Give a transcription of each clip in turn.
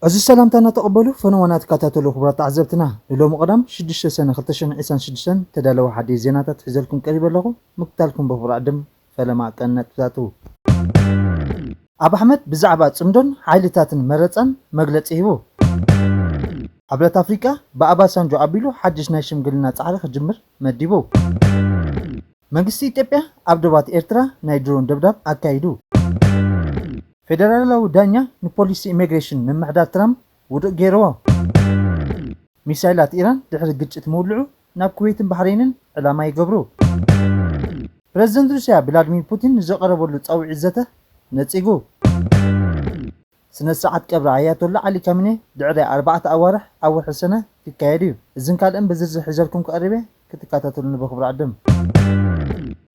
እዚ ሰላምታና ተቐበሉ። ፈነወና ትከታተሉ ክቡራት ተዓዘብትና፣ ንሎሚ ቀዳም ሽዱሽተ ሰነ ክልተ ሽሕን ዕስራን ሽዱሽተን ተዳለወ ሓደሽ ዜናታት ሒዘልኩም ቀሪበ ኣለኹ። ምክታልኩም በኽብሪ ዓድም ፈለማ ቀን ነጥብታቱ። ኣብ ኣሕመድ ብዛዕባ ጽምዶን ሓይልታትን መረጻን መግለጺ ሂቡ። ሕብረት ኣፍሪቃ ብኣባሳንጆ ኣቢሉ ሓድሽ ናይ ሽምግልና ጻዕሪ ክጅምር መዲቡ። መንግስቲ ኢትዮጵያ ኣብ ዶባት ኤርትራ ናይ ድሮን ደብዳብ ኣካይዱ። ፌደራላዊ ዳኛ ንፖሊሲ ኢሚግሬሽን ምምሕዳር ትራምፕ ውዱእ ገይርዎ። ሚሳይላት ኢራን ድሕሪ ግጭት ምውልዑ ናብ ኩዌትን ባሕሬንን ዕላማ ይገብሩ። ፕረዚደንት ሩስያ ቭላድሚር ፑቲን ንዘቐረበሉ ጻውዒት ዘተ ነጺጉ። ስነ ስርዓት ቀብሪ ኣያቶላ ዓሊ ካሚኔ ድሕሪ ኣርባዕተ ኣዋርሕ ኣብ ወርሒ ሰነ ክካየድ እዩ። እዝን ካልእን ብዝርዝር ሒዘልኩም ክቐርብ እየ፣ ክትከታተሉኒ ብኽብሪ ዕድም።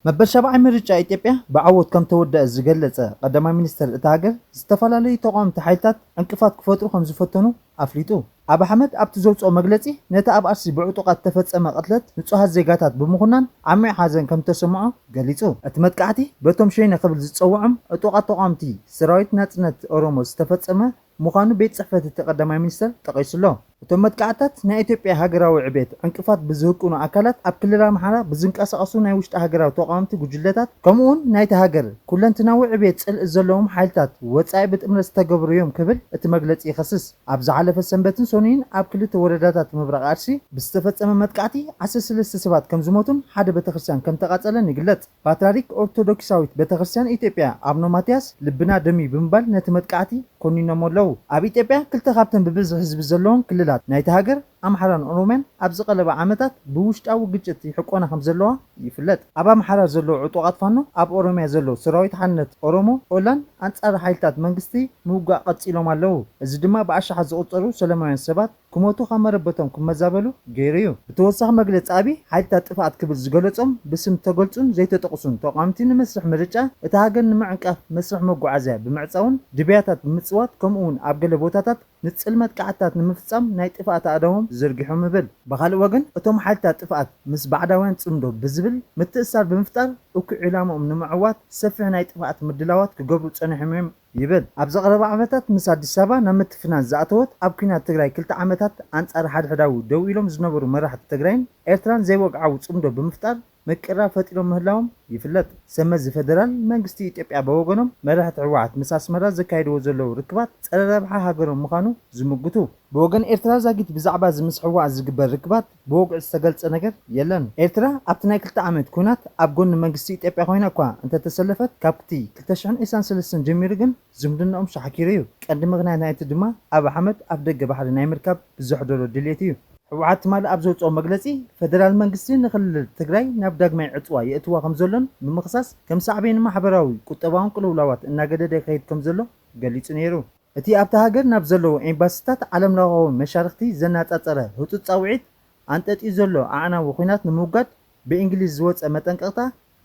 መበል ሻብዓይ ምርጫ ኢትዮጵያ ብዓወት ከም ተወደአ ዝገለጸ ቀዳማይ ሚኒስተር እታ ሃገር፣ ዝተፈላለዩ ተቓወምቲ ሓይልታት ዕንቅፋት ክፈጥሩ ከም ዝፈተኑ ኣፍሊጡ። ኣብ ኣሕመድ ኣብቲ ዘውፅኦ መግለፂ፣ ነቲ ኣብ ኣርሲ ብዕጡቓት ተፈጸመ ቅትለት ንጹሃት ዜጋታት ብምኹናን ዓሚቕ ሓዘን ከም ተሰምዖ ገሊጹ። እቲ መጥቃዕቲ በቶም ሸይነ ክብል ዝጸውዖም ዕጡቓት ተቓወምቲ ሰራዊት ናጽነት ኦሮሞ ዝተፈጸመ ምዃኑ ቤት ጽሕፈት እቲ ቀዳማይ ሚኒስተር ጠቒሱ'ሎ። እቶም መጥቃዕትታት ናይ ኢትዮጵያ ሃገራዊ ዕቤት ዕንቅፋት ብዝህቅኑ ኣካላት፣ ኣብ ክልል ኣምሓራ ብዝንቀሳቐሱ ናይ ውሽጢ ሃገራዊ ተቓወምቲ ጉጅለታት፣ ከምኡ'ውን ናይታ ሃገር ኩለንትናዊ ዕቤት ጽልኢ ዘለዎም ሓይልታት ወጻኢ ብጥምረት ዝተገብሩ እዮም ክብል እቲ መግለጺ ይኸስስ። ኣብ ዝሓለፈ ሰንበትን ሰኑይን ኣብ ክልተ ወረዳታት ምብራቕ ኣርሲ ብዝተፈጸመ መጥቃዕቲ ዓሰርተ ሰለስተ ሰባት ከም ዝሞቱን ሓደ ቤተክርስትያን ከም ተቓጸለን ይግለጽ። ፓትርያርክ ኦርቶዶክሳዊት ቤተክርስትያን ኢትዮጵያ ኣቡነ ማትያስ ልብና ደምዩ ብምባል ነቲ መጥቃዕቲ ኮኒኖሞ ኣለዉ። ኣብ ኢትዮጵያ ክልተ ካብተን ብብዝሒ ህዝቢ ዘለወን ክልላት ናይታ ሃገር ኣምሓራን ኦሮምያን ኣብዚ ቀለባ ዓመታት ብውሽጣዊ ግጭት ይሕቆና ከም ዘለዋ ይፍለጥ። ኣብ ኣምሓራ ዘለዉ ዕጡቓት ፋኖ ኣብ ኦሮምያ ዘለዉ ሰራዊት ሓርነት ኦሮሞ ኦላን ኣንጻር ሓይልታት መንግስቲ ምውጋእ ቀጺሎም ኣለዉ። እዚ ድማ ብኣሽሓት ዝቑጸሩ ሰላማውያን ሰባት ክሞቱ ካብ መረበቶም ክመዛበሉ ገይሩ እዩ። ብተወሳኺ መግለጺ ኣብይ ሓይልታት ጥፍኣት ክብል ዝገለጾም ብስም ተገልጹን ዘይተጠቕሱን ተቓወምቲ ንመስርሕ ምርጫ እታ ሃገር ንምዕንቃፍ መስርሕ መጓዓዝያ ብምዕጻውን ድብያታት ብምጽዋት ከምኡ'ውን ኣብ ገለ ቦታታት ንጽል መጥቃዕትታት ንምፍጻም ናይ ጥፍኣት ኣእዳዎም ዘርጊሖም ይብል። ብኻልእ ወገን እቶም ሓይልታት ጥፍኣት ምስ ባዕዳውያን ጽምዶ ብዝብል ምትእስሳር ብምፍጣር እኩይ ዕላምኦም ንምዕዋት ሰፊሕ ናይ ጥፍኣት ምድላዋት ክገብሩ ጸኒሖም እዮም ይብል። ኣብዚ ቀረባ ዓመታት ምስ ኣዲስ ኣበባ ናብ ምትፍናን ዝኣተወት ኣብ ኲናት ትግራይ ክልተ ዓመታት ኣንጻር ሓድሕዳዊ ደው ኢሎም ዝነበሩ መራሕቲ ትግራይን ኤርትራን ዘይወግዓዊ ጽምዶ ብምፍጣር ምቅርራብ ፈጢሮም ምህላዎም ይፍለጥ። ሰመዚ ፌደራል መንግስቲ ኢትዮጵያ ብወገኖም መራሕቲ ህወሓት ምስ ኣስመራ ዘካይድዎ ዘለዉ ርክባት ጸረ ረብሓ ሃገሮም ምዃኑ ዝምጉቱ። ብወገን ኤርትራ ዛጊት ብዛዕባ እዚ ምስ ህወሓት ዝግበር ርክባት ብወግዒ ዝተገልጸ ነገር የለን። ኤርትራ ኣብቲ ናይ ክልተ ዓመት ኲናት ኣብ ጎኒ መንግስቲ ኢትዮጵያ ኮይና እኳ እንተተሰለፈት፣ ካብቲ ክልተ ሽሕን ዕስራን ሰለስተን ጀሚሩ ግን ዝምድናኦም ሻሕኪሩ እዩ። ቀንዲ ምኽንያት ናይቲ ድማ ኣብ ኣሕመድ ኣፍ ደገ ባሕሪ ናይ ምርካብ ብዘሕደሮ ድልየት እዩ። ህወሓት ትማሊ ኣብ ዘውፅኦ መግለፂ፣ ፌደራል መንግስቲ ንክልል ትግራይ ናብ ዳግማይ ዕፅዋ የእትዋ ከም ዘሎን ብምኽሳስ፣ ከም ሳዕቤን ማሕበራዊ ቁጠባውን ቅልውላዋት እናገደደ ይኸይድ ከም ዘሎ ገሊፁ ነይሩ። እቲ ኣብታ ሃገር ናብ ዘለዉ ኤምባሲታት ዓለም ለኻዊ መሻርኽቲ ዘነፃፀረ ህፁፅ ፃውዒት ኣንጠጥዩ ዘሎ ኣዕናዊ ኲናት ንምውጋድ ብእንግሊዝ ዝወፀ መጠንቀቕታ፣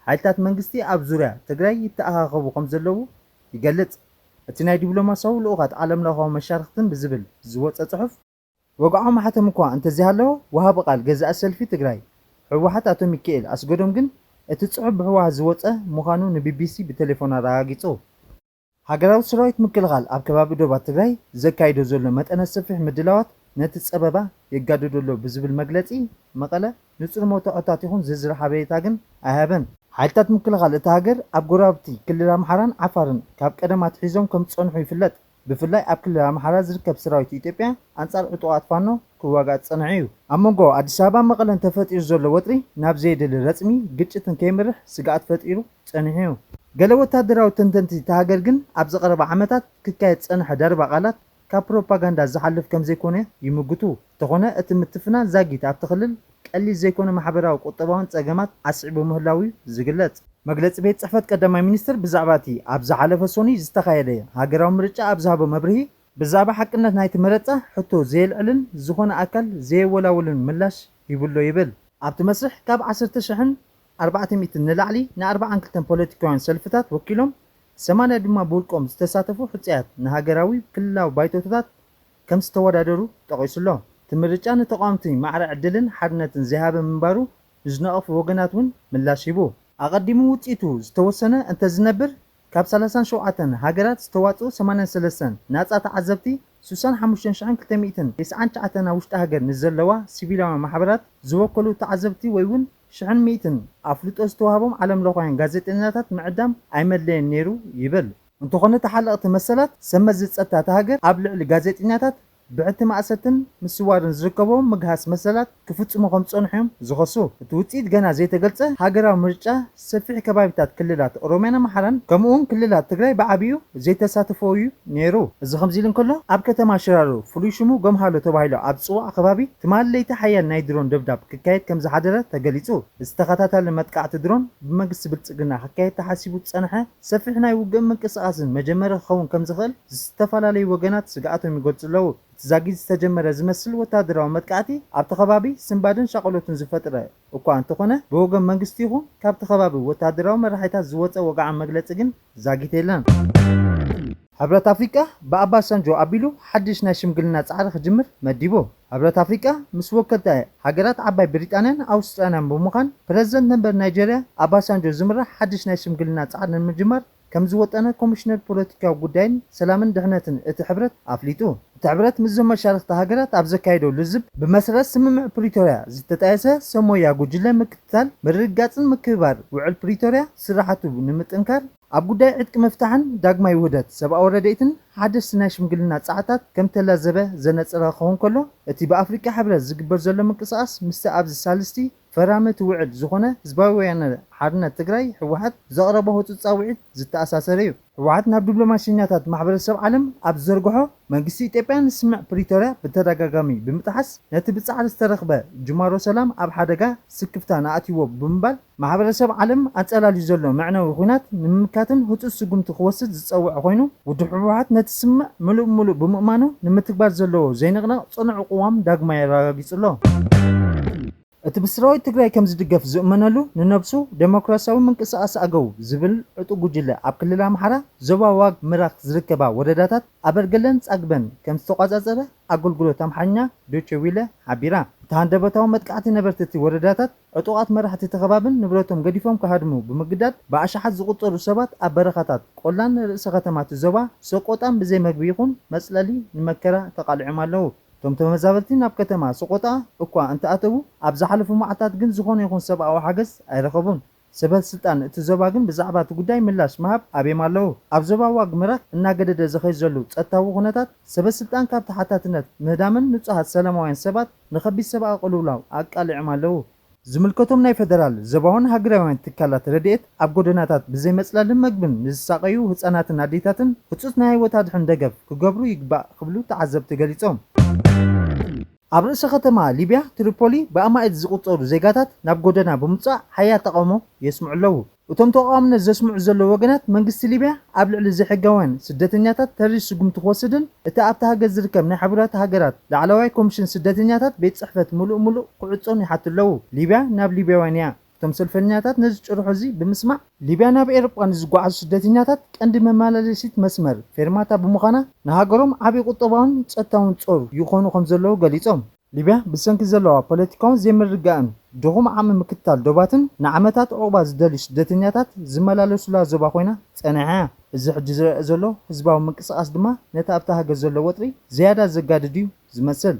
ሓይልታት መንግስቲ ኣብ ዙርያ ትግራይ ይተኣኻኸቡ ከም ዘለዉ ይገልጽ። እቲ ናይ ዲፕሎማሲያዊ ልኡኻት ዓለም ለኻዊ መሻርኽትን ብዝብል ዝወፀ ጽሑፍ፣ ወግዓዊ ማሕተም እኳ እንተዘይሃለዎ፣ ወሃቢ ቃል ገዛኢ ሰልፊ ትግራይ ህወሓት ኣቶ ሚካኤል ኣስገዶም ግን እቲ ጽሑፍ ብህወሓት ዝወጸ ምዃኑ ንቢቢሲ ብቴሌፎን ኣረጋጊጹ። ሃገራዊ ሰራዊት ምክልኻል ኣብ ከባቢ ዶባት ትግራይ ዘካይዶ ዘሎ መጠነ ሰፊሕ ምድላዋት ነቲ ጸበባ የጋድዶ ኣሎ ብዝብል መግለጺ መቐለ ንጹር መውተዖታት ይኹን ዝርዝር ሓበሬታ ግን ኣይሃበን። ሓይልታት ምክልኻል እታ ሃገር ኣብ ጎረባብቲ ክልል ኣምሓራን ዓፋርን ካብ ቀደም ኣትሒዞም ከም ዝጸንሑ ይፍለጥ። ብፍላይ ኣብ ክልል ኣምሓራ ዝርከብ ሰራዊት ኢትዮጵያ ኣንጻር ዕጡቓት ፋኖ ክዋጋእ ዝጸንሐ እዩ። ኣብ መንጎ ኣዲስ ኣበባን መቐለን ተፈጢሩ ዘሎ ወጥሪ ናብ ዘየድሊ ረጽሚ ግጭትን ከይምርሕ ስግኣት ፈጢሩ ጸኒሑ እዩ። ገለ ወታደራዊ ተንተንቲ እታ ሃገር ግን ኣብዚ ቀረባ ዓመታት ክካየድ ዝጸንሐ ደርባ ቃላት ካብ ፕሮፓጋንዳ ዝሓልፍ ከም ዘይኮነ ይምጉቱ። እንተኾነ እቲ ምትፍናን ዛጊት ኣብቲ ክልል ቀሊል ዘይኮነ ማሕበራዊ ቁጠባውን ጸገማት ኣስዒቡ ምህላዉ እዩ ዝግለጽ። መግለጺ ቤት ጽሕፈት ቀዳማይ ሚኒስትር ብዛዕባ እቲ ኣብ ዝሓለፈ ሰኑይ ዝተኻየደ ሃገራዊ ምርጫ ኣብ ዝሃቦ መብርሂ፣ ብዛዕባ ሓቅነት ናይቲ መረጻ ሕቶ ዘየልዕልን ዝኾነ ኣካል ዘየወላውልን ምላሽ ሂቡ'ሎ ይብል። ኣብቲ መስርሕ ካብ ዓሰርተ ሽሕን ኣርባዕተ ሚእትን ንላዕሊ ን ኣርብዓን ክልተን ፖለቲካውያን ሰልፍታት ወኪሎም፣ ሰማንያ ድማ ብውልቆም ዝተሳተፉ ሕጹያት ንሃገራዊ ክልላዊ ባይቶታት ከም ዝተወዳደሩ ጠቒሱ'ሎ። እቲ ምርጫ ንተቓወምቲ ማዕረ ዕድልን ሓርነትን ዘይሃበ ምንባሩ ንዝነቐፉ ወገናት እውን ምላሽ ሂቡ። ኣቐዲሙ ውጽኢቱ ዝተወሰነ እንተዝነብር፣ ካብ ሰላሳን ሸውዓተን ሃገራት ዝተዋጽኡ ሰማንያን ሰለስተን ናጻ ተዓዘብቲ ስሳን ሓሙሽተን ሽሕን ክልተ ሚእትን ተስዓን ትሽዓተን ኣብ ውሽጢ ሃገር ንዘለዋ ሲቪላውያን ማሕበራት ዝወከሉ ተዓዘብቲ ወይ እውን ሽሕን ሚእትን ኣፍልጦ ዝተዋህቦም ዓለም ለኻውያን ጋዜጠኛታት ምዕዳም ኣይመድለየን ነይሩ ይብል። እንተኾነ ተሓለቕቲ መሰላት ሰብ መዚ ጸጥታ እታ ሃገር ኣብ ልዕሊ ጋዜጠኛታት ብሕቲ ማእሰርትን ምስዋርን ዝርከቦም ምግሃስ መሰላት ክፍጽሙ ከም ዝጸንሑ እዮም ዝኸሱ። እቲ ውጽኢት ገና ዘይተገልጸ ሃገራዊ ምርጫ ሰፊሕ ከባቢታት ክልላት ኦሮሚያን ኣምሓራን ከምኡውን ክልላት ትግራይ ብዓቢኡ ዘይተሳተፈዎ እዩ ነይሩ። እዚ ከምዚ ኢሉ እንከሎ ኣብ ከተማ ሽራሮ ፍሉይ ሽሙ ገምሃሎ ተባሂሉ ኣብ ዝጽዋዕ ከባቢ ትማሊ ለይቲ ሓያል ናይ ድሮን ደብዳብ ክካየድ ከም ዝሓደረ ተገሊጹ። እዚ ተኸታታሊ መጥቃዕቲ ድሮን ብመንግስቲ ብልጽግና ክካየድ ተሓሲቡ ዝጸንሐ ሰፊሕ ናይ ውግእ ምንቅስቓስን መጀመሪ ክኸውን ከም ዝኽእል ዝተፈላለዩ ወገናት ስግኣቶም ይገልጹ ኣለዉ። እቲ ዛጊት ዝተጀመረ ዝመስል ወታደራዊ መጥቃዕቲ ኣብቲ ከባቢ ስንባድን ሻቕሎትን ዝፈጥረ እኳ እንተኾነ ብወገን መንግስቲ ይኹን ካብቲ ከባቢ ወታደራዊ መራሒታት ዝወጸ ወግዓዊ መግለጺ ግን ዛጊት የለን። ሕብረት ኣፍሪቃ ብኣባሳንጆ ኣቢሉ ሓድሽ ናይ ሽምግልና ጻዕሪ ክጅምር መዲቡ። ሕብረት ኣፍሪቃ ምስ ወከልቲ ሃገራት ዓባይ ብሪጣንያን ኣውስትራልያን ብምዃን ፕረዚደንት ነበር ናይጀርያ ኣባሳንጆ ዝምራሕ ሓድሽ ናይ ሽምግልና ጻዕሪ ንምጅማር ከም ዝወጠነ ኮሚሽነር ፖለቲካዊ ጉዳይን ሰላምን ድሕነትን እቲ ሕብረት ኣፍሊጡ። እቲ ሕብረት ምስዞም መሻርኽቲ ሃገራት ኣብ ዘካየዶ ልዝብ ብመሰረት ስምምዕ ፕሪቶርያ ዝተጣየሰ ሰሞያ ጉጅለ ምክትታል ምርግጋጽን ምክብባር ውዕል ፕሪቶርያ ስራሕቱ ንምጥንካር ኣብ ጉዳይ ዕጥቂ ምፍታሕን ዳግማይ ውህደት ሰብኣዊ ረድኤትን ሓደስቲ ናይ ሽምግልና ጻዕታት ከም ተላዘበ ዘነጸረ ክኸውን ከሎ እቲ ብኣፍሪቃ ሕብረት ዝግበር ዘሎ ምንቅስቓስ ምስቲ ኣብዚ ሳልስቲ ፈራሚ እቲ ውዕል ዝኾነ ህዝባዊ ወያነ ሓርነት ትግራይ ህወሓት ዘቕረቦ ህጹጽ ጻውዒት ዝተኣሳሰረ እዩ። ህወሓት ናብ ዲፕሎማሰኛታት ማሕበረሰብ ዓለም ኣብ ዝዘርግሖ መንግስቲ ኢትዮጵያ ንስምምዕ ፕሪቶርያ ብተደጋጋሚ ብምጥሓስ ነቲ ብጻዕሪ ዝተረኽበ ጅማሮ ሰላም ኣብ ሓደጋ ስክፍታ ንኣትይዎ ብምባል ማሕበረሰብ ዓለም ኣንጸላልዩ ዘሎ መዕነዊ ኹናት ንምምካትን ህጹጽ ስጉምቲ ክወስድ ዝጸውዐ ኮይኑ ውድብ ህወሓት ነቲ ስምምዕ ምሉእ ብምሉእ ብምእማኑ ንምትግባር ዘለዎ ዘይንቕነቕ ጽኑዕ ቅዋም ዳግማይ ኣረጋጊጹ ኣሎ። እቲ ብሰራዊት ትግራይ ከም ዝድገፍ ዝእመነሉ ንነብሱ ደሞክራሲያዊ ምንቅስቓስ ኣገው ዝብል ዕጡቕ ጉጅለ ኣብ ክልል ኣምሓራ ዞባ ዋግ ምራክ ዝርከባ ወረዳታት ኣበርገለን ጻግበን ከም ዝተቋጻጸረ ኣገልግሎት ኣምሓርኛ ዶቼ ዊለ ሓቢራ። እቲ ሃንደበታዊ መጥቃዕቲ ነበርቲ እቲ ወረዳታት ዕጡቓት መራሕቲ እቲ ከባብን ንብረቶም ገዲፎም ክሃድሙ ብምግዳድ ብኣሽሓት ዝቑጸሩ ሰባት ኣብ በረኻታት ቆላን ርእሰ ከተማ እቲ ዞባ ሰቆጣን ብዘይ መግቢ ይኹን መጽለሊ ንመከራ ተቓሊዖም ኣለዉ። እቶም ተመዛበልቲ ናብ ከተማ ሰቆጣ እኳ እንተኣተዉ ኣብ ዝሓለፉ መዓልታት ግን ዝኾነ ይኹን ሰብኣዊ ሓገዝ ኣይረኸቡን። ሰበ ስልጣን እቲ ዞባ ግን ብዛዕባ እቲ ጉዳይ ምላሽ ምሃብ ኣብዮም ኣለዉ። ኣብ ዞባ ዋግ ምራክ እናገደደ ዝኸይድ ዘሎ ጸጥታዊ ኩነታት ሰበ ስልጣን ካብ ተሓታትነት ምህዳምን ንጹሃት ሰላማውያን ሰባት ንኸቢድ ሰብኣዊ ቅልውላው ኣቃሊዖም ኣለዉ። ዝምልከቶም ናይ ፌደራል፣ ዞባውን ሃገራውያን ትካላት ረድኤት ኣብ ጎደናታት ብዘይ መጽለልን መግብን ንዝሳቐዩ ህጻናትን ኣዴታትን ህጹጽ ናይ ህይወት ኣድሕን ደገፍ ክገብሩ ይግባእ ክብሉ ተዓዘብቲ ገሊጾም። ኣብ ርእሰ ከተማ ሊብያ ትሪፖሊ ብኣማኢት ዝቑጸሩ ዜጋታት ናብ ጎደና ብምውጻእ ሓያል ተቓውሞ የስምዑ ኣለዉ። እቶም ተቓዋምነት ዘስምዑ ዘለዉ ወገናት መንግስቲ ሊብያ ኣብ ልዕሊ ዘይሕጋውያን ስደተኛታት ተሪር ስጉምቲ ክወስድን እቲ ኣብታ ሃገር ዝርከብ ናይ ሕቡራት ሃገራት ላዕለዋይ ኮሚሽን ስደተኛታት ቤት ጽሕፈት ምሉእ ምሉእ ክዕጾን ይሓቱ ኣለዉ። ሊብያ ናብ ሊብያውያን እያ። እቶም ሰልፈኛታት ነዚ ጭርሖ እዚ ብምስማዕ ሊብያ ናብ ኤውሮጳ ንዝጓዓዙ ስደተኛታት ቀንዲ መመላለሲት መስመር ፌርማታ ብምዃና ንሃገሮም ዓብዪ ቁጠባውን ጸጥታውን ጾር ይኾኑ ከም ዘለዉ ገሊጾም። ሊብያ ብሰንኪ ዘለዋ ፖለቲካውን ዘይምርግጋእን ድኹም ዓቕሚ ምክትታል ዶባትን ንዓመታት ዑቕባ ዝደልዩ ስደተኛታት ዝመላለሱላ ዞባ ኮይና ጸኒሓ እያ። እዚ ሕጂ ዝረአ ዘሎ ህዝባዊ ምንቅስቓስ ድማ ነቲ ኣብታ ሃገር ዘሎ ወጥሪ ዝያዳ ዘጋድድ እዩ ዝመስል።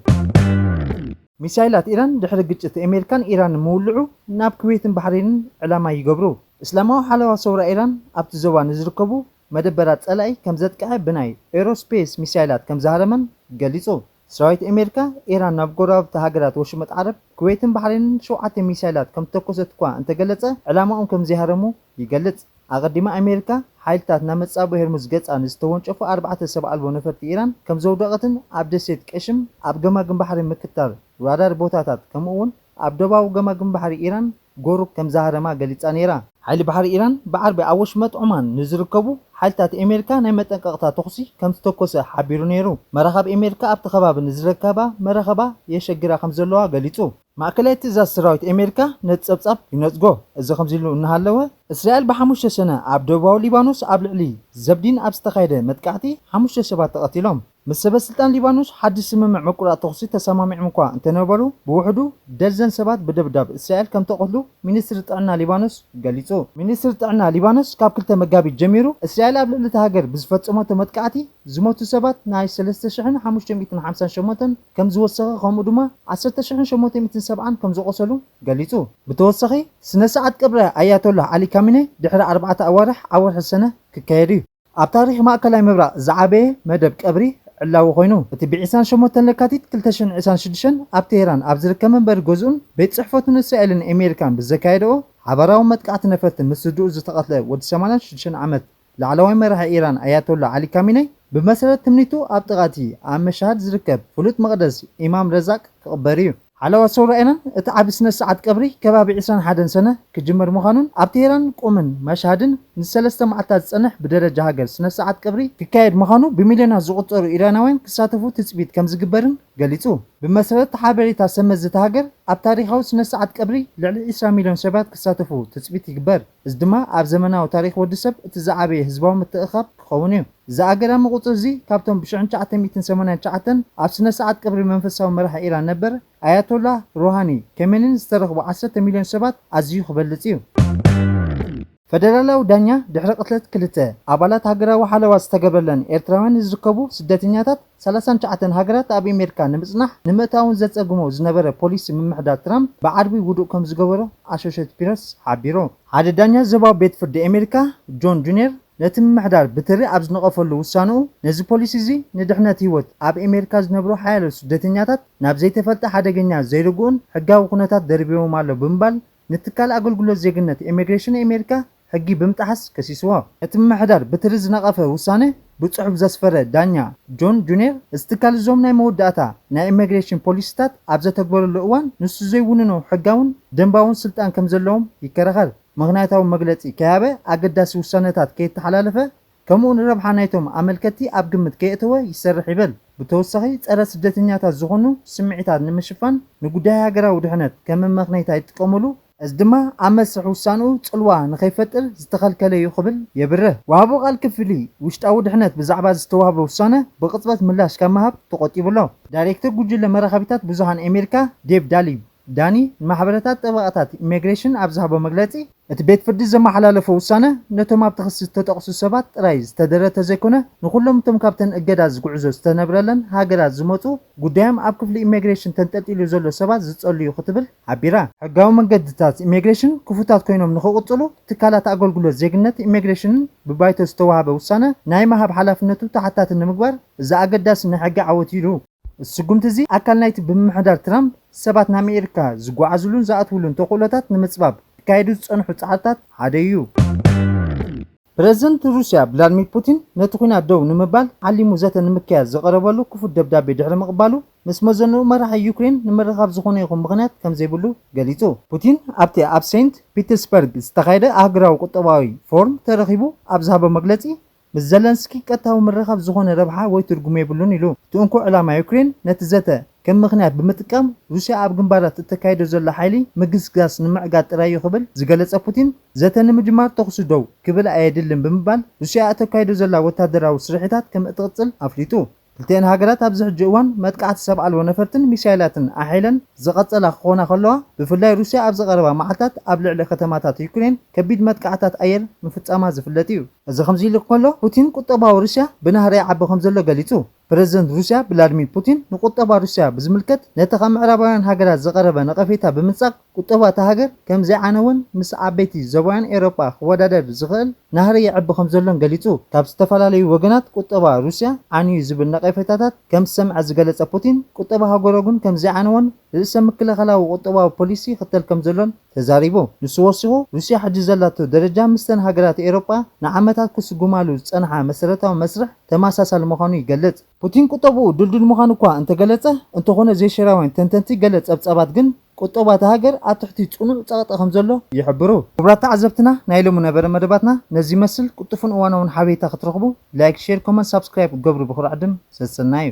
ሚሳይላት ኢራን ድሕሪ ግጭት ኣሜሪካን ኢራን ንምውልዑ ናብ ኩዌትን ባሕሬንን ዕላማ ይገብሩ። እስላማዊ ሓለዋ ሰውራ ኢራን ኣብቲ ዞባ ንዝርከቡ መደበራት ጸላኢ ከም ዘጥቅዐ ብናይ ኤሮስፔስ ሚሳይላት ከም ዝሃረመን ገሊጹ። ሰራዊት ኣሜሪካ ኢራን ናብ ጎረባብቲ ሃገራት ወሽመጥ ዓረብ ኩዌትን ባሕሬንን ሸውዓተ ሚሳይላት ከም ተኮሰት እኳ እንተገለጸ ዕላማኦም ከም ዘይሃረሙ ይገልጽ። ኣቐዲማ ኣሜሪካ ሓይልታት ናብ መጻብቦ ሄርሙዝ ገጻ ንዝተወንጨፉ ኣርባዕተ ሰብ ኣልቦ ነፈርቲ ኢራን ከም ዘውደቐትን ኣብ ደሴት ቀሽም ኣብ ገማግም ባሕሪ ምክታር ራዳር ቦታታት ከምኡ እውን ኣብ ደቡባዊ ገማግም ባሕሪ ኢራን ጎሩክ ከም ዝሃረማ ገሊጻ ነይራ። ሓይሊ ባሕሪ ኢራን ብዓርቢ ኣብ ወሽመጥ ዑማን ንዝርከቡ ሓይልታት ኣሜሪካ ናይ መጠንቀቕታ ተኹሲ ከም ዝተኮሰ ሓቢሩ ነይሩ። መራኸብ ኣሜሪካ ኣብቲ ከባቢ ንዝረከባ መራኸባ የሸግራ ከም ዘለዋ ገሊጹ። ማእከላይ ትእዛዝ ሰራዊት ኣሜሪካ ነቲ ጸብጻብ ይነጽጎ። እዚ ከምዚ ኢሉ እናሃለወ እስራኤል ብሓሙሽተ ሰነ ኣብ ደቡባዊ ሊባኖስ ኣብ ልዕሊ ዘብዲን ኣብ ዝተኻየደ መጥቃዕቲ ሓሙሽተ ሰባት ተቐቲሎም። ምስ ሰበ ስልጣን ሊባኖስ ሓድሽ ስምምዕ ምቁራጽ ተኹሲ ተሰማሚዖም እኳ እንተነበሩ፣ ብውሕዱ ደርዘን ሰባት ብደብዳብ እስራኤል ከም ተቐትሉ ሚኒስትሪ ጥዕና ሊባኖስ ገሊጹ። ሚኒስትሪ ጥዕና ሊባኖስ ካብ ክልተ መጋቢት ጀሚሩ እስራኤል ኣብ ልዕሊ እታ ሃገር ብዝፈጸመቶ መጥቃዕቲ ዝሞቱ ሰባት ናይ ሰለስተ ሽሕን ሓሙሽተ ሚእትን ሓምሳን ሸሞንተን ከም ዝወሰኸ፣ ከምኡ ድማ ዓሰርተ ሽሕን ሸሞንተ ሚእትን ሰብዓን ከም ዝቖሰሉ ገሊጹ። ብተወሳኺ፣ ስነ ስርዓት ቀብሪ ኣያቶላህ ዓሊ ካሚኔ ድሕሪ ኣርባዕተ ኣዋርሕ ኣብ ወርሒ ሰነ ክካየድ እዩ። ኣብ ታሪኽ ማእከላይ ምብራቕ ዝዓበየ መደብ ቀብሪ ዕላዊ ኮይኑ፣ እቲ ብ ዕስራን ሸሞንተን ለካቲት ክልተ ሽሕን ዕስራን ሽዱሽተን ኣብ ቴህራን ኣብ ዝርከብ መንበሪ ገዝኡን ቤት ጽሕፈቱን እስራኤልን ኣሜሪካን ብዘካየደኦ ሓባራዊ መጥቃዕቲ ነፈርቲ ምስ ስድኡ ዝተቐትለ ወዲ ሰማንያን ሽዱሽተን ዓመት ላዕለዋይ መራሒ ኢራን ኣያቶላ ዓሊ ካሚኔ፣ ብመሰረት ትምኒቱ ኣብ ጥቓ እቲ ኣብ መሻሃድ ዝርከብ ፍሉጥ መቕደስ ኢማም ረዛቅ ክቕበር እዩ። ሓለዋ ሰውራ ኢራን፣ እቲ ዓቢ ስነ ስርዓት ቀብሪ ከባቢ ዕስራን ሓደን ሰነ ክጅመር ምዃኑን ኣብ ቴህራን ቁምን መሻሃድን ንሰለስተ መዓልታት ዝጸንሕ ብደረጃ ሃገር ስነ ስርዓት ቀብሪ ክካየድ ምዃኑ ብሚልዮናት ዝቑጸሩ ኢራናውያን ክሳተፉ ትጽቢት ከም ዝግበርን ገሊጹ። ብመሰረት ሓበሬታ ሰመዚ እታ ሃገር፣ ኣብ ታሪኻዊ ስነ ስርዓት ቀብሪ ልዕሊ ዕስራ ሚልዮን ሰባት ክሳተፉ ትጽቢት ይግበር። እዚ ድማ ኣብ ዘመናዊ ታሪኽ ወዲ ሰብ እቲ ዝዓበየ ህዝባዊ ምትእኽኻብ ክኸውን እዩ። እዚ ኣገዳሚ ቁጽሪ እዚ ካብቶም ብ ሽሕን ትሽዓተ ሚእትን ሰማንያን ትሽዓተን ኣብ ስነ ስርዓት ቀብሪ መንፈሳዊ መራሒ ኢራን ነበር ኣያቶላ ሩሃኒ ከሜኒን ዝተረኽቡ ዓሰርተ ሚልዮን ሰባት ኣዝዩ ክበልጽ እዩ። ፈደራላዊ ዳኛ ድሕሪ ቅትለት ክልተ ኣባላት ሃገራዊ ሓለዋ ዝተገበረለን ኤርትራውያን ንዝርከቡ ስደተኛታት ሰላሳን ትሽዓተን ሃገራት ኣብ ኣሜሪካ ንምጽናሕ ንምእታውን ዘጸግሞ ዝነበረ ፖሊሲ ምምሕዳር ትራምፕ ብዓርቢ ውዱእ ከም ዝገበሮ ኣሶሼትድ ፕረስ ሓቢሩ። ሓደ ዳኛ ዞባዊ ቤት ፍርዲ ኣሜሪካ ጆን ጁንየር ነቲ ምምሕዳር ብትሪ ኣብ ዝነቐፈሉ ውሳንኡ፣ ነዚ ፖሊሲ እዚ ንድሕነት ህይወት ኣብ ኣሜሪካ ዝነብሩ ሓያሎ ስደተኛታት ናብ ዘይተፈልጠ ሓደገኛ ዘይርጉእን ሕጋዊ ኩነታት ደርቢዎም ኣሎ ብምባል ንትካል ኣገልግሎት ዜግነት ኢሚግሬሽን ኣሜሪካ ሕጊ ብምጥሓስ ከሲስዎ። እቲ ምምሕዳር ብትሪ ዝነቐፈ ውሳነ ብጽሑፍ ዘስፈረ ዳኛ ጆን ጁንየር፣ እዚ ትካል እዞም ናይ መወዳእታ ናይ ኢሚግሬሽን ፖሊሲታት ኣብ ዘተግበረሉ እዋን ንሱ ዘይውንኖ ሕጋውን ደንባውን ስልጣን ከም ዘለዎም ይከራኸር። ምኽንያታዊ መግለጺ ከይሃበ ኣገዳሲ ውሳነታት ከየተሓላለፈ ከምኡ ንረብሓ ናይቶም ኣመልከትቲ ኣብ ግምት ከየእተወ ይሰርሕ ይብል። ብተወሳኺ ጸረ ስደተኛታት ዝኾኑ ስምዒታት ንምሽፋን ንጉዳይ ሃገራዊ ድሕነት ከም መመኽነይታ ይጥቀመሉ። እዚ ድማ ኣብ መስርሕ ውሳንኡ ጽልዋ ንኸይፈጥር ዝተኸልከለ እዩ ክብል የብርህ። ወሃቢ ቃል ክፍሊ ውሽጣዊ ድሕነት ብዛዕባ ዝተዋህበ ውሳነ ብቕጽበት ምላሽ ካብ ምሃብ ተቖጢቡ ኣሎ። ዳይሬክተር ጉጅለ መራኸቢታት ብዙሃን ኣሜሪካ ዴቭ ዳሊ ዳኒ ንማሕበረታት ጠበቓታት ኢሚግሬሽን ኣብ ዝሃቦ መግለጺ፣ እቲ ቤት ፍርዲ ዘመሓላለፎ ውሳነ ነቶም ኣብቲ ክሲ ዝተጠቕሱ ሰባት ጥራይ ዝተደረ ተዘይኮነ ንኹሎም እቶም ካብተን እገዳ ዝጉዕዞ ዝተነብረለን ሃገራት ዝመጹ ጉዳዮም ኣብ ክፍሊ ኢሚግሬሽን ተንጠልጢሉ ዘሎ ሰባት ዝጸሉ እዩ ክትብል ሓቢራ። ሕጋዊ መንገድታት ኢሚግሬሽን ክፉታት ኮይኖም ንኽቕጽሉ ትካላት ኣገልግሎት ዜግነት ኢሚግሬሽንን ብባይቶ ዝተዋህበ ውሳነ ናይ ምሃብ ሓላፍነቱ ተሓታቲ ንምግባር እዚ ኣገዳሲ ናይ ሕጊ ዓወት እዩ ኢሉ። እዚ ስጉምቲ እዚ ኣካል ናይቲ ብምምሕዳር ትራምፕ ሰባት ናብ ኣሜሪካ ዝጓዓዙሉን ዝኣትውሉን ተኽእሎታት ንምጽባብ ክካየዱ ዝጸንሑ ጻዕርታት ሓደ እዩ። ፕረዚደንት ሩስያ ቭላድሚር ፑቲን ነቲ ኲናት ደው ንምባል ዓሊሙ ዘተ ንምክያድ ዝቐረበሉ ክፉት ደብዳቤ ድሕሪ ምቕባሉ፣ ምስ መዘንኡ መራሒ ዩክሬን ንምርኻብ ዝኾነ ይኹን ምኽንያት ከም ዘይብሉ ገሊጹ። ፑቲን ኣብቲ ኣብ ሴንት ፒተርስበርግ ዝተኻየደ ኣህጉራዊ ቁጠባዊ ፎርም ተረኺቡ ኣብ ዝሃቦ መግለጺ፣ ምስ ዘለንስኪ ቀጥታዊ ምርኻብ ዝኾነ ረብሓ ወይ ትርጉም የብሉን ኢሉ። እቲ እንኮ ዕላማ ዩክሬን ነቲ ዘተ ከም ምኽንያት ብምጥቃም ሩስያ ኣብ ግንባራት እተካይዶ ዘላ ሓይሊ ምግስጋስ ንምዕጋት ጥራይ እዩ ክብል ዝገለጸ ፑቲን፣ ዘተ ንምጅማር ተኹሲ ደው ክብል ኣየድልን ብምባል ሩስያ እተካይዶ ዘላ ወታደራዊ ስርሒታት ከም እትቕጽል ኣፍሊጡ። ክልቲኤን ሃገራት ኣብዚ ሕጂ እዋን መጥቃዕቲ ሰብ ኣልቦ ነፈርትን ሚሳይላትን ኣሕይለን ዝቐጸላ ክኾና ከለዋ፣ ብፍላይ ሩስያ ኣብዚ ቀረባ መዓልታት ኣብ ልዕሊ ከተማታት ዩክሬን ከቢድ መጥቃዕታት ኣየር ምፍጻማ ዝፍለጥ እዩ። እዚ ከምዚ ኢሉ ከሎ፣ ፑቲን ቁጠባዊ ሩስያ ብናህሪ ይዓቢ ከም ዘሎ ገሊጹ። ፕረዚደንት ሩስያ ቭላድሚር ፑቲን ንቁጠባ ሩስያ ብዝምልከት ነቲ ካብ ምዕራባውያን ሃገራት ዝቐረበ ነቐፌታ ብምንጻግ፣ ቁጠባ እታ ሃገር ከም ዘይዓነወን ምስ ዓበይቲ ዞባውያን ኤውሮጳ ክወዳደር ዝኽእል ናህሪ ይዕቢ ከም ዘሎን ገሊጹ። ካብ ዝተፈላለዩ ወገናት ቁጠባ ሩስያ ዓንዩ ዝብል ነቐፌታታት ከም ዝሰምዐ ዝገለጸ ፑቲን፣ ቁጠባ ሃገሩ ግን ከም ዘይዓነወን ርእሰ ምክልኻላዊ ቁጠባዊ ፖሊሲ ይኽተል ከም ዘሎን ተዛሪቡ። ንሱ ወሲኹ፣ ሩስያ ሕጂ ዘላቶ ደረጃ ምስተን ሃገራት ኤውሮጳ ንዓመታት ክስጉማሉ ዝጸንሓ መሰረታዊ መስርሕ ተመሳሳሊ ምዃኑ ይገልጽ። ፑቲን ቁጠብኡ ድልዱል ምዃኑ እኳ እንተገለጸ፣ እንተኾነ ዘይሽራውያን ተንተንቲ ገለ ጸብጻባት ግን ቁጠባ እታ ሃገር ኣብ ትሕቲ ጽኑዕ ጸቕጢ ከም ዘሎ ይሕብሩ። ክቡራት ተዓዘብትና፣ ናይ ሎሚ ነበረ መደባትና ነዚ ይመስል። ቅልጡፍን እዋናውን ሓበሬታ ክትረኽቡ ላይክ፣ ሼር፣ ኮመንት፣ ሳብስክራይብ ክትገብሩ ብኹርዓት ድም ሰሰናዩ።